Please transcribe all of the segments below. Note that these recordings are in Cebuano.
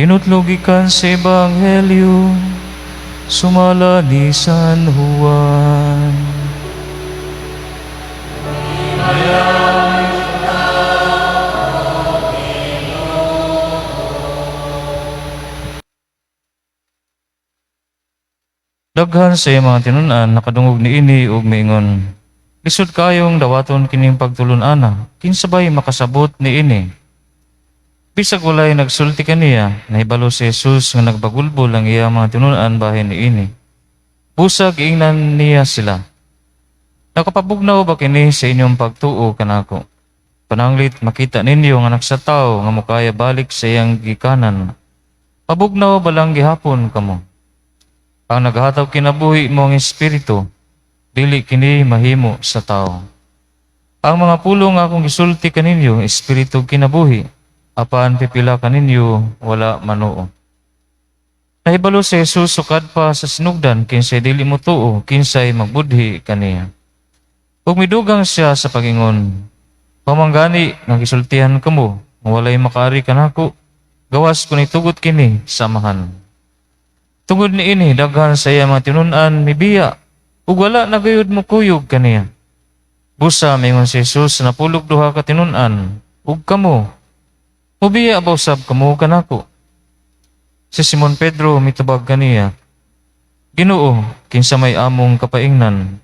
Kinutlo gikan sa Ebanghelyo sumala ni San Juan. Daghan sa iyang mga tinun-an nakadungog niini ug miingon, "Lisod kayong dawaton kining pagtulun-ana, kinsa bay makasabot niini?" Bisag walay nagsulti kaniya, nahibalo si Jesus nga nagbagulbol ang iyang mga tinun-an bahin niini. Busa giingnan niya sila, "Nakapabugnaw ba kini sa inyong pagtuo kanako? Pananglit makita ninyo ang Anak sa Tawo nga mokaya balik sa iyang gikanan. Pabugnaw balang gihapon kamo? Ang naghatag kinabuhi mao ang Espiritu, dili kini mahimo sa tao. Ang mga pulong nga akong gisulti kaninyo, espiritu kinabuhi, apan pipila kaninyo wala manuo." Nahibalo si Jesus sukad pa sa sinugdan kinsay dili motuo, kinsay magbudhi kaniya. Ug midugang siya sa pagingon, "Mao man gani nga gisultihan kamo nga walay makaari kanako, gawas kung itugot kini sa Amahan." Tungod niini, daghan sa iya mga tinun-an mibiya ug wala na gayud mokuyog kaniya. Busa mingon si Jesus sa 12 ka tinun-an, "Ug kamo, mubiya ba usab kamo kanako?" Si Simon Pedro mitubag kaniya, "Ginoo, kinsa may among kapaingnan?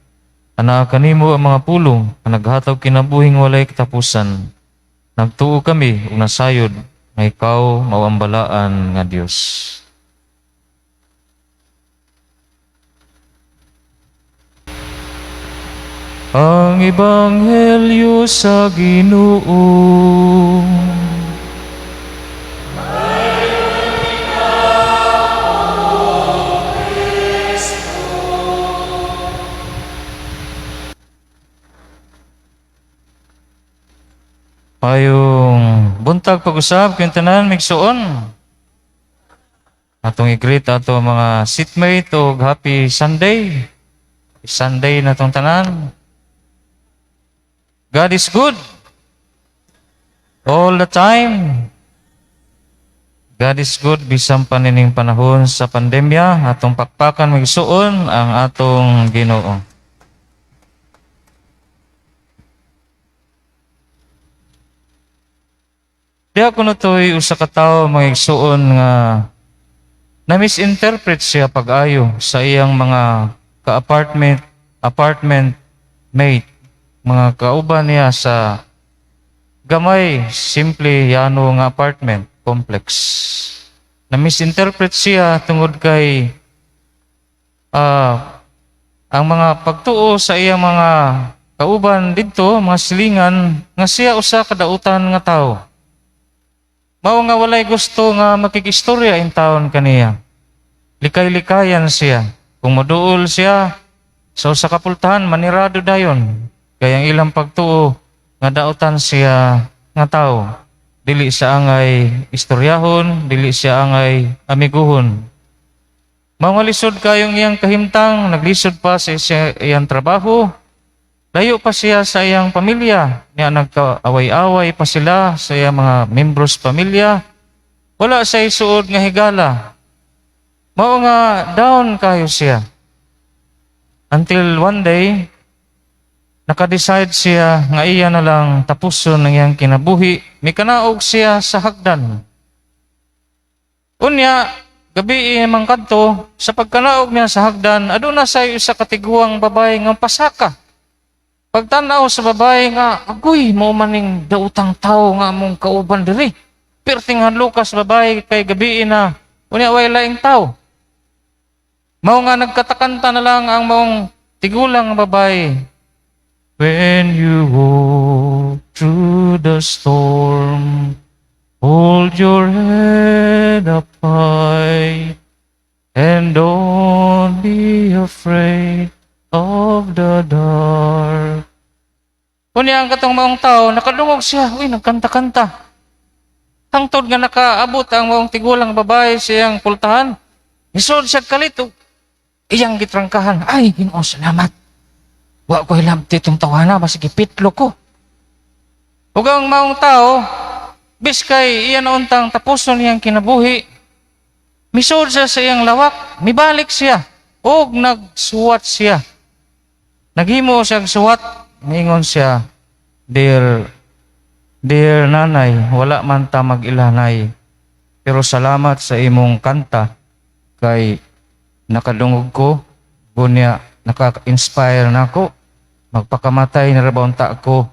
Anaa kanimo ang mga pulong nga naghatag kinabuhing walay katapusan. Nagtuo kami ug nasayod nga ikaw mao ang Balaan nga Dios." Ang Ebanghelyo sa Ginoo. Maayong buntag pag-usab kayong tanan, migsuon. Atong i-greet ato mga seatmate og happy Sunday. Sunday na tong tanan. God is good all the time. God is good bisan pa nining panahon sa pandemya, atong pakpakan, migsuon, ang atong Ginoo. Diha kuno to'y usa ka tawo, mga igsuon, nga na-misinterpret siya pag-ayo sa iyang mga ka-apartment apartment mate, mga kauban niya sa gamay, simple, yano nga apartment complex. Na-misinterpret siya tungod kay ang mga pagtuo sa iyang mga kauban didto, mga silingan, nga siya usa ka dautan nga tawo. Mao nga walay gusto nga makikistorya in taon kaniya. Likay-likayan siya. Kung moduol siya sa usa ka pultahan, manirado dayon. Kay ang ilang pagtuo nga dautan siya nga tao. Dili siya angay istoryahon, dili siya angay amiguhon. Mao nga lisod kayong iyang kahimtang, naglisod pa sa iyang trabaho, layo pa siya sa iyang pamilya, niya nagkaaway-away pa sila sa iyang mga membros pamilya, wala siya isuod nga higala. Mao nga down kayo siya. Until one day, nakadecide siya nga iya na lang tapuson ang iyang kinabuhi, mikanaog siya sa hagdan. Unya, gabi man kadto, sa pagkanaog niya sa hagdan, aduna sa usa ka tiguang babae nga pasaka. Pagtanaw sa babae nga, "Agoy, mao maning dautang tao nga among kauban diri." Perting hadloka sa babae kay gabi na, unya way laing tao. Mao nga nagkatakanta na lang ang maong tigulang nga babae. "When you walk through the storm, hold your head up high and don't be afraid of the dark." Unya ang katong maong tao, nakadungog siya, uy, nagkanta-kanta. Hangtod nga nakaabot ang maong tigulang babae sa iyang pultahan. Isod siya kalit, ug iyang gitrangkahan. "Ay, Ginoo, salamat. Wa ko hilabti itong tawana, basig gipitlo ko." Ug ang maong tao, biskay iya na untang tapuson niyang kinabuhi, Misud siya sa iyang lawak, mibalik siya, og nagsuwat siya. Naghimo siya suwat, ningon siya, "Dear, dear nanay, wala man ta mag-ilanay. Pero salamat sa imong kanta kay nakadungog ko, bunya naka-inspire nako. Magpakamatay na ra ba unta ko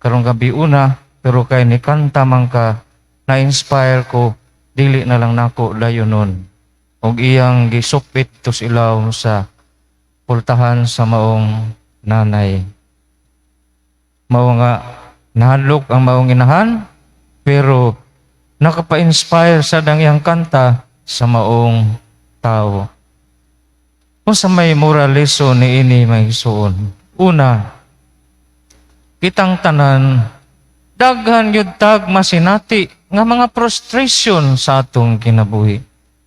karong gabi una, pero kay ni kanta man ka, na-inspire ko, dili na lang nako dayon nun." Og iyang gisupit to sa ilawom sa pultahan sa maong nanay. Mao nga nahadlok ang maong inahan, pero nakapa-inspire sa dang iyang kanta sa maong tao. Kung sa may moral lesson ni ini, mga igsuon. Una, kitang tanan daghan gyud tag masinati nga mga frustration sa atong kinabuhi.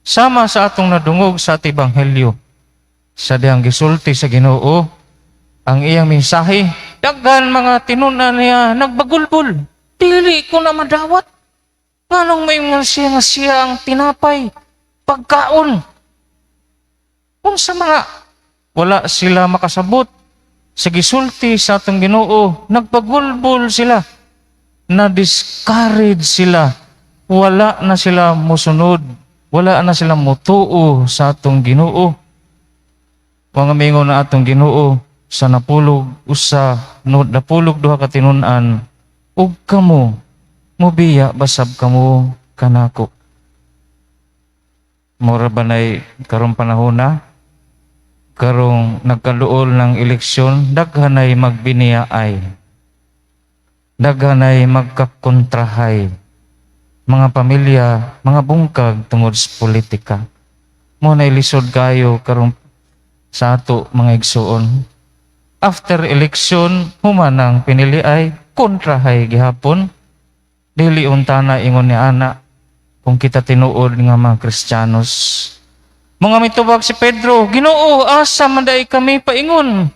Sama sa atong nadungog sa ating ebanghelyo. Sa dihang gisulti sa Ginoo ang iyang mensahe, daghan mga tinun-an niya nagbagulbol. "Dili ko na madawat. Nganong may mga siya nga siya ang tinapay, pagkaon?" Kung sa mga wala sila makasabot sa gisulti sa atong Ginoo, nagpagulbol sila, na-discourage sila, wala na sila musunod, wala na sila mutuo sa atong Ginoo. Mga mingon na atong Ginoo sa napulog usa no, napulog duha ka tinun-an, "Ug kamo, mubiya basab kamo kanako?" Mura ba nay karong panahon na karong nagkaluol ng eleksyon, daghan ay magbiniyaay, daghan ay magkakontrahay, mga pamilya, mga bungkag tungod sa politika. Mo na lisod kayo karong sa ato, mga igsuon. After election, human ang pinili ay kontrahay gihapon. Dili unta na ingon ni ana kung kita tinuod nga mga Kristiyanos. Mga mitubag si Pedro, "Ginoo, asa man diay kami paingon?"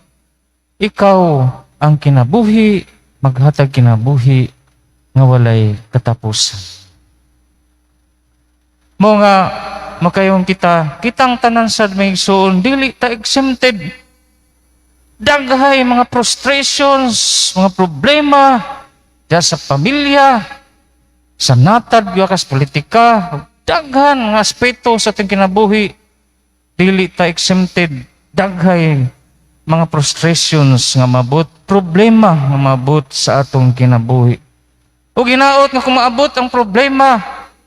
"Ikaw ang kinabuhi, maghatag kinabuhi nga walay katapusan." Mo nga makayon kita, kitang tanan sad, mga igsuon, dili ta exempted. Daghay mga frustrations, mga problema, diya sa pamilya, sa natad, kas politika, daghan nga aspeto sa ating kinabuhi, dili ta exempted. Daghay mga frustrations nga mabot, problema nga mabot sa atong kinabuhi. O ginaot nga kung maabot ang problema,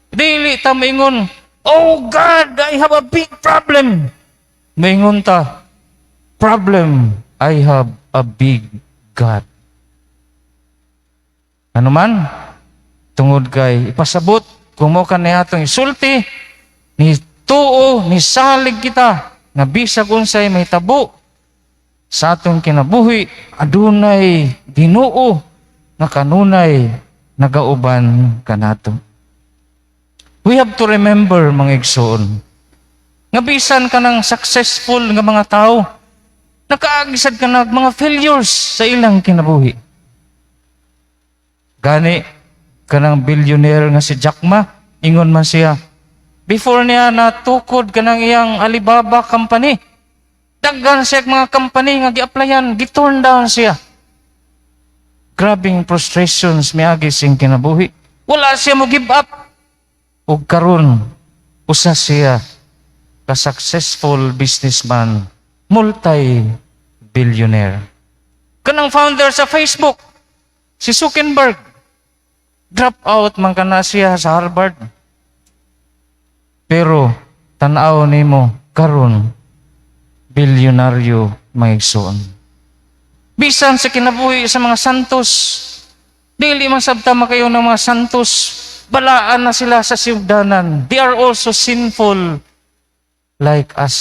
dili ta maingon, "Oh God, I have a big problem." Maingon ta, "Problem, I have a big God." Ano man, tungod kay ipasabot, kung mo ka niya atong isulti, ni tuo, ni salig kita, nga bisag unsay mahitabo sa atong kinabuhi, adunay Ginoo nga kanunay nagauban kanato. We have to remember, mga igsoon, nga bisan ka ng successful nga mga tao, nakaagi sad ka ng mga failures sa ilang kinabuhi. Gani, kanang billionaire nga si Jack Ma, ingon man siya, before niya natukod kanang iyang Alibaba company, daghan siya mga company nga gi-applyan, gi-turn down siya. Grabing frustrations miagi sing kinabuhi. Wala siya mo give up. Ug karon usa siya ka successful businessman, multi-billionaire. Kanang founder sa Facebook, si Zuckerberg, drop out man kana siya sa Harvard. Pero tan-aw nimo karon, bilyonaryo, mga igsoon. Bisan sa kinabuhi sa mga santos, dili man sabta makayo ng mga santos, balaan na sila sa sugdanan. They are also sinful like us.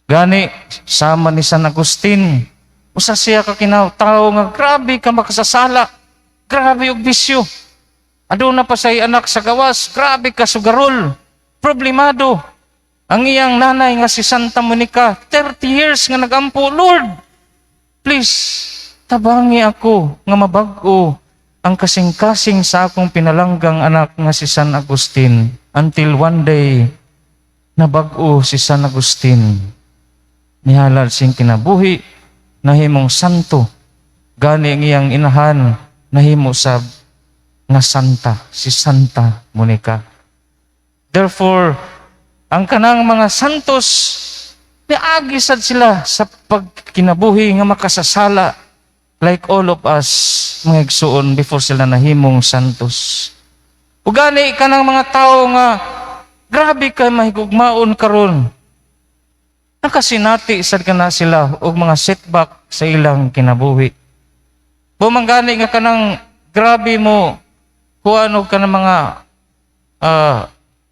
Gani, sama ni San Agustin, usa siya ka tao nga grabe ka makasasala, grabe og bisyo. Aduna pa say anak sa gawas, grabe ka sugarol, problemado. Ang iyang nanay nga si Santa Monica, 30 years nga nagampo, "Lord, please, tabangi ako nga mabag-o ang kasing-kasing sa akong pinalanggang anak nga si San Agustin." Until one day, nabag-o si San Agustin. Nihalad siyang kinabuhi, nahimong santo. Gani ang iyang inahan, nahimo sab nga santa, si Santa Monica. Therefore, ang kanang mga santos, niagi sad sila sa pagkinabuhi nga makasasala like all of us, mga igsuon, before sila nahimong santos. Ug gani kanang mga tao nga grabe kay mahigugmaon karon, nakasinati sad kana sila og mga setback sa ilang kinabuhi. Buman gani nga kanang grabe mo kuan og kanang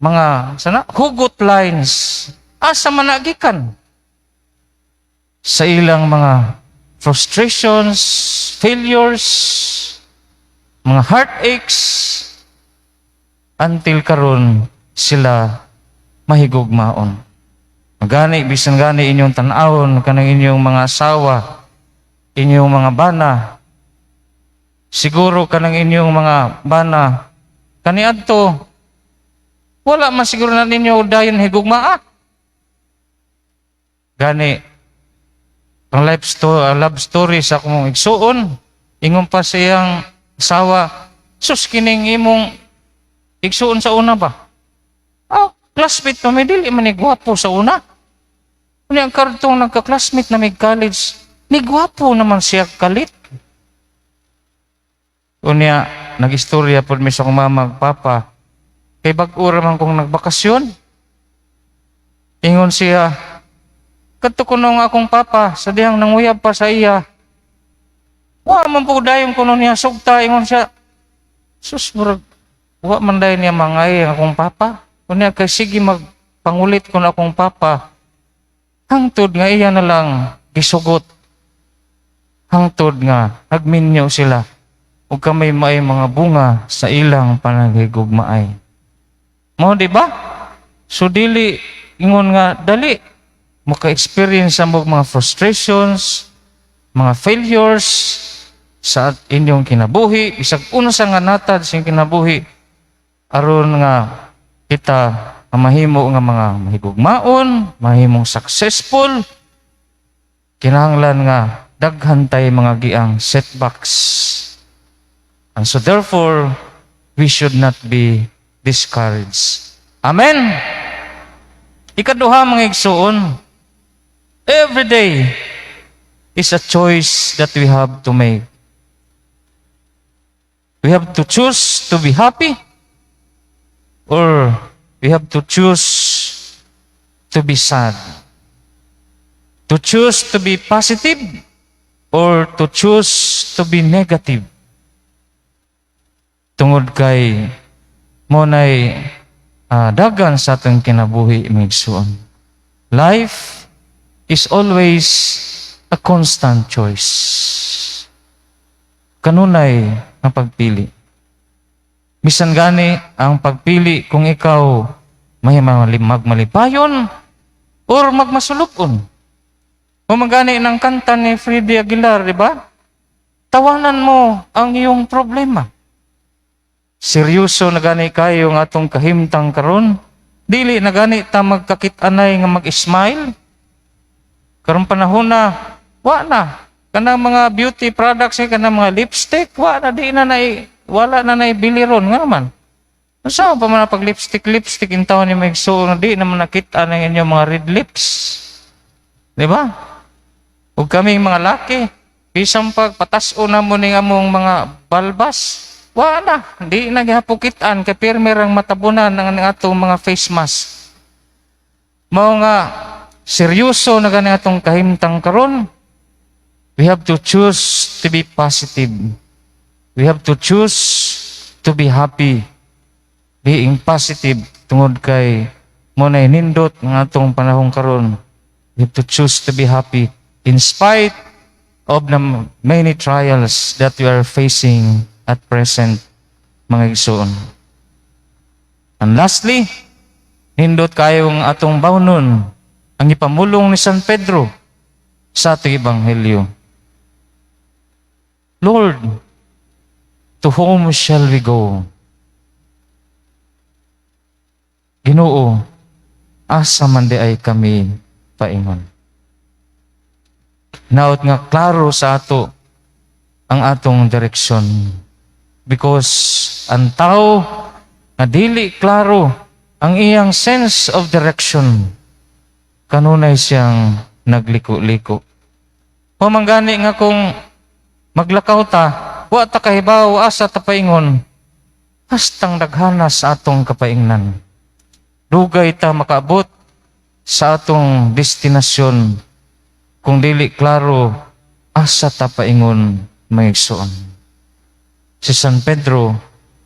mga sana hugot lines, asa man na gikan sa ilang mga frustrations, failures, mga heartaches, until karon sila mahigugmaon. Gani bisan gani inyong tan-awon kanang inyong mga asawa, inyong mga bana, siguro kanang inyong mga bana kaniadto wala man siguro na ninyo dayon higugmaa. Gani ang life story, love story sa akong igsuon, ingon pa sa iyang asawa, "Sus, kining imong igsuon sa una ba? Ah, classmate pa may dili man ni gwapo sa una. Unya ang kartong nagka-classmate na may college, ni gwapo naman siya kalit." Unya, nag-istorya po mi sa akong mama ug papa, kay bag-o ra man kong nagbakasyon. Ingon siya, kadto kuno nga akong papa, sa dihang nanguyab pa sa iya. Wa man po dayon kuno niya sugta, ingon siya. Sus, murag, wa man dayon niya mangay ang akong papa. Unya kay sige magpangulit kuno akong papa. Hangtod nga iya na lang gisugot. Hangtod nga nagminyo sila ug kamay may mga bunga sa ilang panaghigugmaay. Mao di ba? So dili ingon nga dali maka-experience sa mga frustrations, mga failures sa inyong kinabuhi, bisag unsa nga natad sa inyong kinabuhi, aron nga kita mahimo nga mga mahigugmaon, mahimong successful, kinahanglan nga daghan tay mga giang setbacks. And so therefore, we should not be discouraged. Amen. Ikaduha, mga igsuon, every day is a choice that we have to make. We have to choose to be happy or we have to choose to be sad. To choose to be positive or to choose to be negative. Tungod kay mao nay dagan sa atong kinabuhi, mga igsuon. Life is always a constant choice. Kanunay nga pagpili. Bisan gani ang pagpili kung ikaw may magmalipayon or magmasulupon. O magani ng kanta ni Freddie Aguilar, di ba? "Tawanan mo ang iyong problema." Seryoso na gani kayo nga atong kahimtang karon. Dili na gani ta magkakit-anay nga mag-smile. Karong panahon na, wa na. Kanang mga beauty products ni kanang mga lipstick, wa na, di na na wala na naibili ron nga naman. Unsa pa man pag lipstick lipstick in taon ni may na di naman nakita ng inyong mga red lips. Di ba? Ug kaming mga laki, bisan pag patas-o na mo ning among mga balbas, wa na, di na gihapon kit-an kay pirmi rang matabunan ang atong mga face mask. Mao nga seryoso na gani atong kahimtang karon. We have to choose to be positive. We have to choose to be happy. Being positive tungod kay mao nay nindot ng atong panahon karon. We have to choose to be happy in spite of the many trials that we are facing at present, mga igsoon. And lastly, nindot kayong atong bawnon ang ipamulong ni San Pedro sa atong ebanghelyo. "Lord, to whom shall we go?" Ginoo, asa man diay kami paingon? Hinaot nga klaro sa ato ang atong direksyon. Because ang tao nga dili klaro ang iyang sense of direction, kanunay siyang nagliko-liko. Mao man gani nga kung maglakaw ta, wa ta kahibaw asa ta paingon, hastang daghana sa atong kapaingnan. Dugay ta makaabot sa atong destinasyon kung dili klaro asa ta paingon, mga igsoon. Si San Pedro,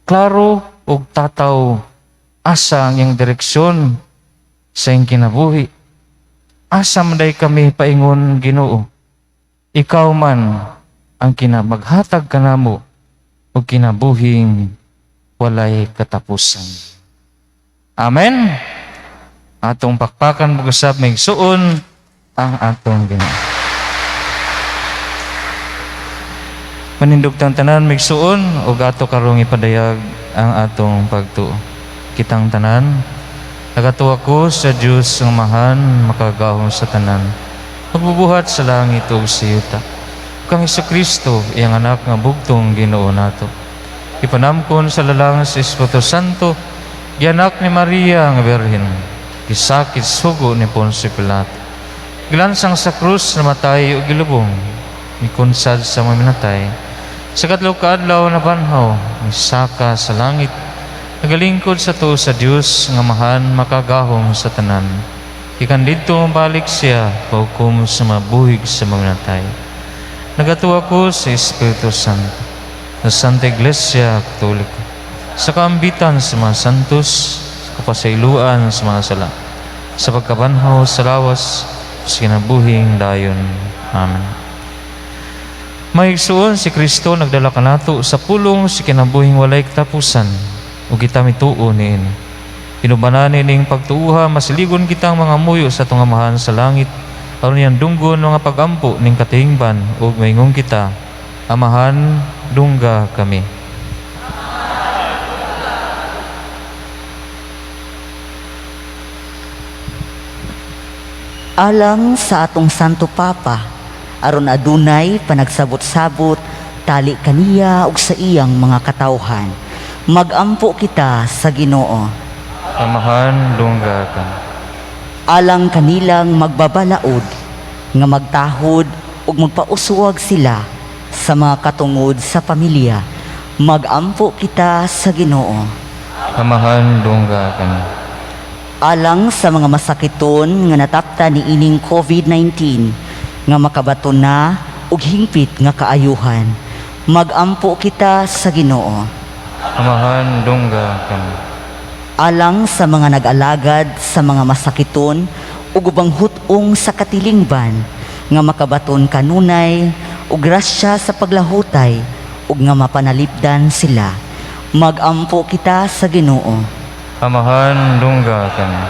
klaro og tataw asa ang iyang direksyon sa iyang kinabuhi. Asa man diay kami paingon, Ginoo? Ikaw man ang kinamaghatag kanamo og kinabuhing walay katapusan. Amen. Atong pakpakan mag-usab, mga igsoon, ang atong Ginoo. Manindog tang tanan, mga igsoon, ug ato karong ipadayag ang atong pagtuo. Kitang tanan, nagatuo ako sa Dios ang Amahan, makagagahom sa tanan, magbubuhat sa langit ug sa yuta. Kang Kristo, iyang anak nga bugtong Ginoo nato. Gipanamkon sa lalang sa Espiritu Santo, gianak ni Maria nga Birhen, gisakit sugo ni Poncio Pilato. Gilansang sa krus, namatay ug gilubong, mikunsad sa mga minatay. Sa katlo ka adlaw nabanhaw, misaka sa langit, nagalingkod sa tuo sa Dios nga Amahan makagahom sa tanan. Gikan didto mabalik siya pahukom sa mabuhi ug sa mga minatay. Nagatuo ako sa Espiritu Santo, sa Santa Iglesia Katolika, sa kaambitan sa mga santos, sa kapasayloan sa mga sala, sa pagkabanhaw sa lawas, sa kinabuhing dayon. Amen. Mga igsoon, si Kristo nagdala kanato sa pulong sa kinabuhing walay katapusan, ug kita mituo niini. Inubanan ning pagtuuha, masiligon kitang mangamuyo sa atong Amahan sa langit, aron iyang dunggon mga pagampo ning katingban ug maingon kita, Amahan, dungga kami. Alang sa atong Santo Papa, aron adunay panagsabot-sabot tali kaniya ug sa iyang mga katawhan. Magampo kita sa Ginoo. Amahan, dungga kami. Alang kanilang magbabalaod nga magtahod ug magpauswag sila sa mga katungod sa pamilya. Magampo kita sa Ginoo. Amahan, dungga kami. Alang sa mga masakiton nga natapta ni ining COVID-19 nga makabaton na og hingpit nga kaayuhan. Magampo kita sa Ginoo. Amahan, dungga kami. Alang sa mga nag-alagad sa mga masakiton ug ubang hut-ong sa katilingban nga makabaton kanunay ug grasya sa paglahutay ug nga mapanalipdan sila. Magampo kita sa Ginoo. Amahan, dungga kami.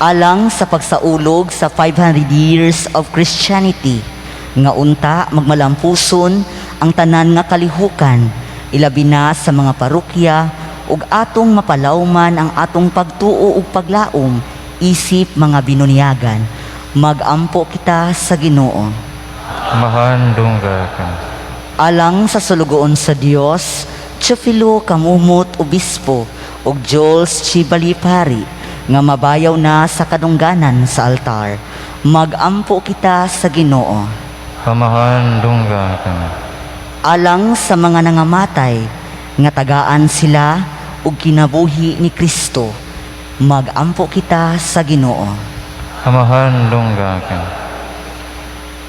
Alang sa pagsaulog sa 500 years of Christianity nga unta magmalampuson ang tanan nga kalihukan, ilabi na sa mga parokya, ug atong mapalawman ang atong pagtuo ug paglaom isip mga binunyagan. Magampo kita sa Ginoo. Amahan, dungga kami. Alang sa sulugoon sa Dios Teofilo Camomot Obispo ug Jules Chibali Pari nga mabayaw na sa kadungganan sa altar. Magampo kita sa Ginoo. Amahan, dungga kami. Alang sa mga nangamatay nga tagaan sila og kinabuhi ni Kristo. Magampo kita sa Ginoo. Amahan, dungga kami.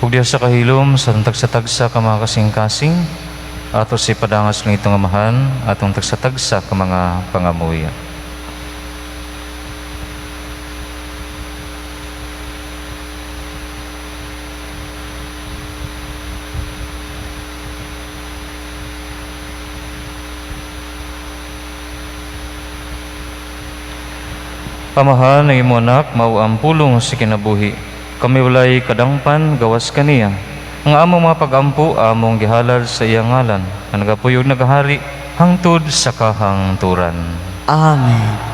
Ug diha sa kahilom sa tagsa-tagsa ka mga kasing-kasing, ato si padangas ng itong Amahan, atong tagsa-tagsa ka mga pangamuya. Amahan, ang imo anak, mao ang pulong sa kinabuhi. Kami walay kadangpan, gawas kaniya. Ang among mga pagampo, among gihalad sa iyang ngalan, nga nagapuyo ug nagahari, hangtod sa kahangturan. Amen.